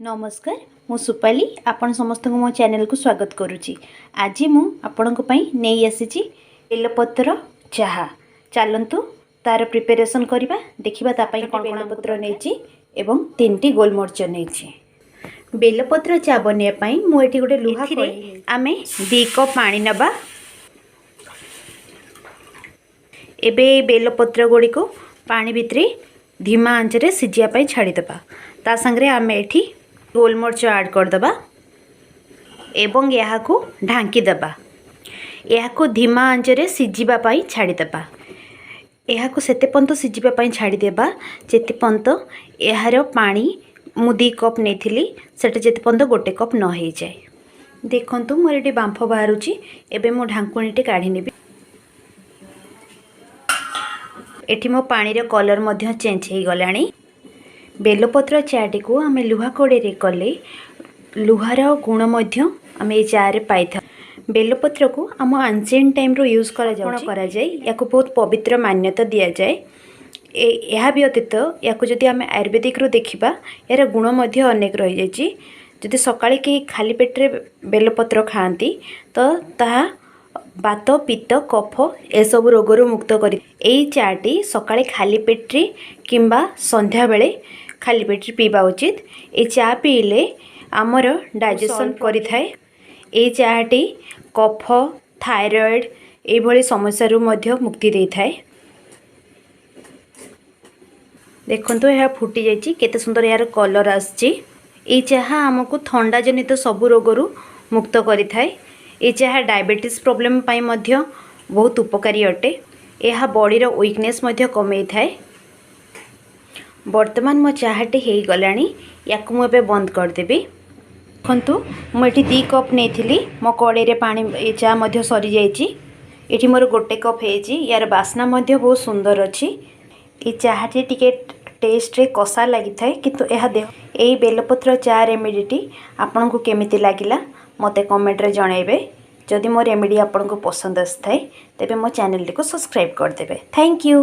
ନମସ୍କାର, ମୁଁ ସୁପାଲି, ଆପଣ ସମସ୍ତଙ୍କୁ ମୋ ଚ୍ୟାନେଲକୁ ସ୍ୱାଗତ କରୁଛି। ଆଜି ମୁଁ ଆପଣଙ୍କ ପାଇଁ ନେଇ ଆସିଛି ବେଲପତ୍ର ଚାହା। ଚାଲନ୍ତୁ, ତା'ର ପ୍ରିପାରେସନ୍ କରିବା। ଦେଖିବା ତା ପାଇଁ କ'ଣ ବେଲପତ୍ର ନେଇଛି ଏବଂ ତିନିଟି ଗୋଲମରିଚ ନେଇଛି। ବେଲପତ୍ର ଚା ବନେଇବା ପାଇଁ ମୁଁ ଏଠି ଗୋଟେ ଲୁହା ଏଥିରେ ଆମେ 2 କପ୍ ପାଣି ନେବା। ଏବେ ଏଇ ବେଲପତ୍ର ଗୁଡ଼ିକୁ ପାଣି ଭିତରେ ଧୀମା ଆଞ୍ଚରେ ସିଝିବା ପାଇଁ ଛାଡ଼ିଦେବା। ତା ସାଙ୍ଗରେ ଆମେ ଏଠି ଗୋଲମରିଚ ଆଡ଼୍ କରିଦେବା ଏବଂ ଏହାକୁ ଢାଙ୍କି ଦେବା। ଏହାକୁ ଧୀମା ଆଞ୍ଚରେ ସିଝିବା ପାଇଁ ଛାଡ଼ିଦେବା। ଏହାକୁ ସେତେ ପର୍ଯ୍ୟନ୍ତ ସିଝିବା ପାଇଁ ଛାଡ଼ିଦେବା, ଯେତେ ପର୍ଯ୍ୟନ୍ତ ଏହାର ପାଣି, ମୁଁ 2 କପ୍ ନେଇଥିଲି, ସେଟା ଯେତେ ପର୍ଯ୍ୟନ୍ତ 1 କପ୍ ନ ହେଇଯାଏ। ଦେଖନ୍ତୁ, ମୋର ଏଠି ବାମ୍ଫ ବାହାରୁଛି। ଏବେ ମୁଁ ଢାଙ୍କୁଣୀଟି କାଢ଼ି ନେବି। ଏଠି ମୋ ପାଣିର କଲର୍ ମଧ୍ୟ ଚେଞ୍ଜ ହେଇଗଲାଣି। ବେଲପତ୍ର ଚା'ଟିକୁ ଆମେ ଲୁହା କଡ଼େଇରେ କଲେ ଲୁହାର ଗୁଣ ମଧ୍ୟ ଆମେ ଏଇ ଚା'ରେ ପାଇଥାଉ। ବେଲପତ୍ରକୁ ଆମ ଆନ୍ସିଏଣ୍ଟ ଟାଇମ୍ରୁ ୟୁଜ୍ କରାଯାଉଛି, କରାଯାଏ। ୟାକୁ ବହୁତ ପବିତ୍ର ମାନ୍ୟତା ଦିଆଯାଏ। ଏହା ବ୍ୟତୀତ ୟାକୁ ଯଦି ଆମେ ଆୟୁର୍ବେଦିକରୁ ଦେଖିବା, ଏହାର ଗୁଣ ମଧ୍ୟ ଅନେକ ରହିଯାଇଛି। ଯଦି ସକାଳେ କେହି ଖାଲି ପେଟରେ ବେଲପତ୍ର ଖାଆନ୍ତି, ତ ତାହା ବାତ, ପିତ୍ତ, କଫ ଏସବୁ ରୋଗରୁ ମୁକ୍ତ କରି। ଏଇ ଚା'ଟି ସକାଳେ ଖାଲି ପେଟରେ କିମ୍ବା ସନ୍ଧ୍ୟାବେଳେ ଖାଲି ପେଟରେ ପିଇବା ଉଚିତ। ଏଇ ଚା ପିଇଲେ ଆମର ଡାଇଜେସନ୍ କରିଥାଏ। ଏଇ ଚାହାଟି କଫ, ଥାଇରଏଡ଼୍ ଏଇଭଳି ସମସ୍ୟାରୁ ମଧ୍ୟ ମୁକ୍ତି ଦେଇଥାଏ। ଦେଖନ୍ତୁ, ଏହା ଫୁଟି ଯାଇଛି। କେତେ ସୁନ୍ଦର ଏହାର କଲର୍ ଆସିଛି। ଏଇ ଚାହା ଆମକୁ ଥଣ୍ଡା ଜନିତ ସବୁ ରୋଗରୁ ମୁକ୍ତ କରିଥାଏ। ଏଇ ଚାହା ଡାଇବେଟିସ୍ ପ୍ରୋବ୍ଲେମ୍ ପାଇଁ ମଧ୍ୟ ବହୁତ ଉପକାରୀ ଅଟେ। ଏହା ବଡ଼ିର ୱିକନେସ୍ ମଧ୍ୟ କମେଇଥାଏ। ବର୍ତ୍ତମାନ ମୋ ଚାହାଟି ହେଇଗଲାଣି। ୟାକୁ ମୁଁ ଏବେ ବନ୍ଦ କରିଦେବି। ଦେଖନ୍ତୁ, ମୁଁ ଏଠି 2 କପ୍ ନେଇଥିଲି। ମୋ କଡ଼େଇରେ ପାଣି, ଏ ଚା ମଧ୍ୟ ସରିଯାଇଛି। ଏଠି ମୋର 1 କପ୍ ହେଇଛି। ୟାର ବାସ୍ନା ମଧ୍ୟ ବହୁତ ସୁନ୍ଦର ଅଛି। ଏଇ ଚାହାଟି ଟିକେ ଟେଷ୍ଟରେ କଷା ଲାଗିଥାଏ, କିନ୍ତୁ ଏହା ଦେହ। ଏଇ ବେଲପତ୍ର ଚା ରେମିଡ଼ିଟି ଆପଣଙ୍କୁ କେମିତି ଲାଗିଲା, ମୋତେ କମେଣ୍ଟରେ ଜଣାଇବେ। ଯଦି ମୋ ରେମିଡ଼ି ଆପଣଙ୍କୁ ପସନ୍ଦ ଆସିଥାଏ, ତେବେ ମୋ ଚ୍ୟାନେଲଟିକୁ ସବସ୍କ୍ରାଇବ୍ କରିଦେବେ। Thank you.